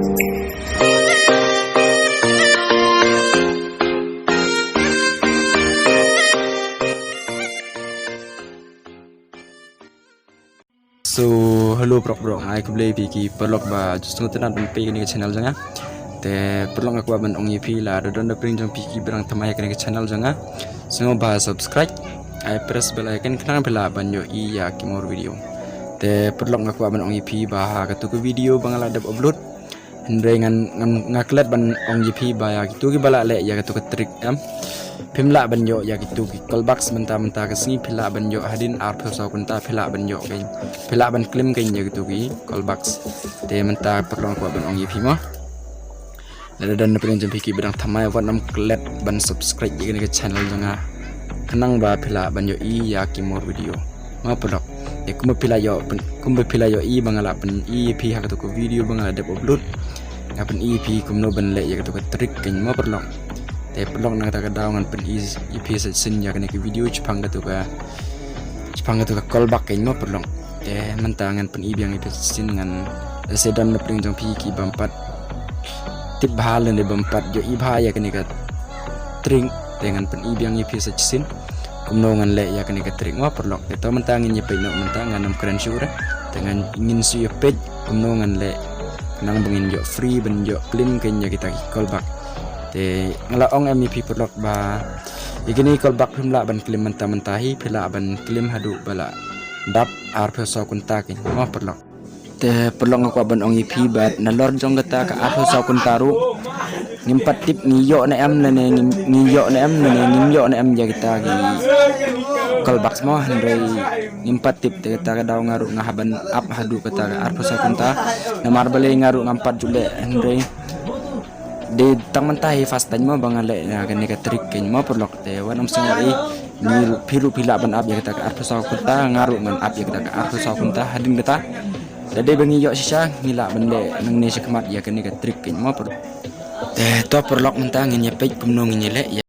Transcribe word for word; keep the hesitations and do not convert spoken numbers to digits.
So, hello paralok, paralok, ai khublei phi ki paralok ba just ngut na ban peit kane ka channel jong nga. Te paralok nga kwah ban ong ïa phi lada don da pdeng jong phi ki ba dang thymmai ïa kane ka channel jong nga, sngewbha subscribe, ai press bell icon khnang phi lah ban ïohi ïa ki more video. Te paralok nga kwah ban ong ïa phi ba ha katu ka video ba nga la dep upload, hynrei ngan, ngan, nga klet ban ong ïa phi ba ïa kitu ki ba lah leh ïa katu ka trick em, phim lah ban ïoh ïa kitu ki call bucks mynta mynta ka sngi, phi lah ban ïoh hadien arphew saw kynta phi lah ban ïoh kein, phi lah ban claim kein ïa kitu ki call bucks. Te mynta paralok nga kwah ban ong ïa phi mo, lada don na pdeng jong phi ki ba dang thymmai, wat nym klet ban subscribe ïa kane ka channel jong nga, khnang ba phi lah ban ïohi ïa ki more video mo paralok. Te kumba phi lah ïoh pyn-, kumba phi lah ïohi ba nga la pyni ïa phi ha katu ka video ba nga la dep upload, nga pyni ïa phi kumno ban leh ïa katu ka trick kein mo paralok. Te paralok na kata ka daw ngan pyni ïa phi sa shisien ïa kane ka video shaphang katu ka, shaphang katu ka call buck kein mo paralok. Te mynta ngan pyni biang ïa phi sa shisien, ngan, lehse don na pdeng jong phi ki bym pat tip bha lane bym pat ïohi bha ïa kane ka trick, te ngan pyni biang ïa phi sa shisien kumno ngan leh ïa kane ka trick mo paralok. Te to mynta ngin ïa peit noh mynta, ngan nym kren shuh re. Te ngan, ngin sa ïa peit kumno ngan leh khnang ba ngin ïoh free ban ïoh claim kein ïa kita ki call buck. Te nga la ong em ïa phi paralok ba ïa kine ki call buck phim lah ban claim mynta mynta hi, phi lah ban claim haduh ba la dap arphew saw kynta kein mo paralok. Te paralok nga kwah ban ong ïa phi ba nalor jong kata ka arphew saw kynta ruh ngim pat tip ngi ïoh ne em lane ngim, ngi ïoh ne em lane ngim ïoh ne em ïa kita ki call bucks mo, hynrei ngim pat tip. Te kata ka daw nga ruh nga hap ban ap haduh kata ka arphew saw kynta, namar balei nga ruh ngam pat ju leh, hynrei dei tang mynta hi first time mo ba nga leh ïa kane ka trick kein mo paralok. Te wat nym sngew ei, ngi ruh, phi ruh phi lah ban ap ïa kata ka arphew saw kynta, nga ruh ngan ap ïa kata ka arphew saw kynta, hadien kata lada dei ba ngi ïoh shisha ngi lah ban leh nangne shakhmat ïa kane ka trick kein mo paralok. Te to paralok mynta ngin ïa peit kumno ngin ïa leh ïa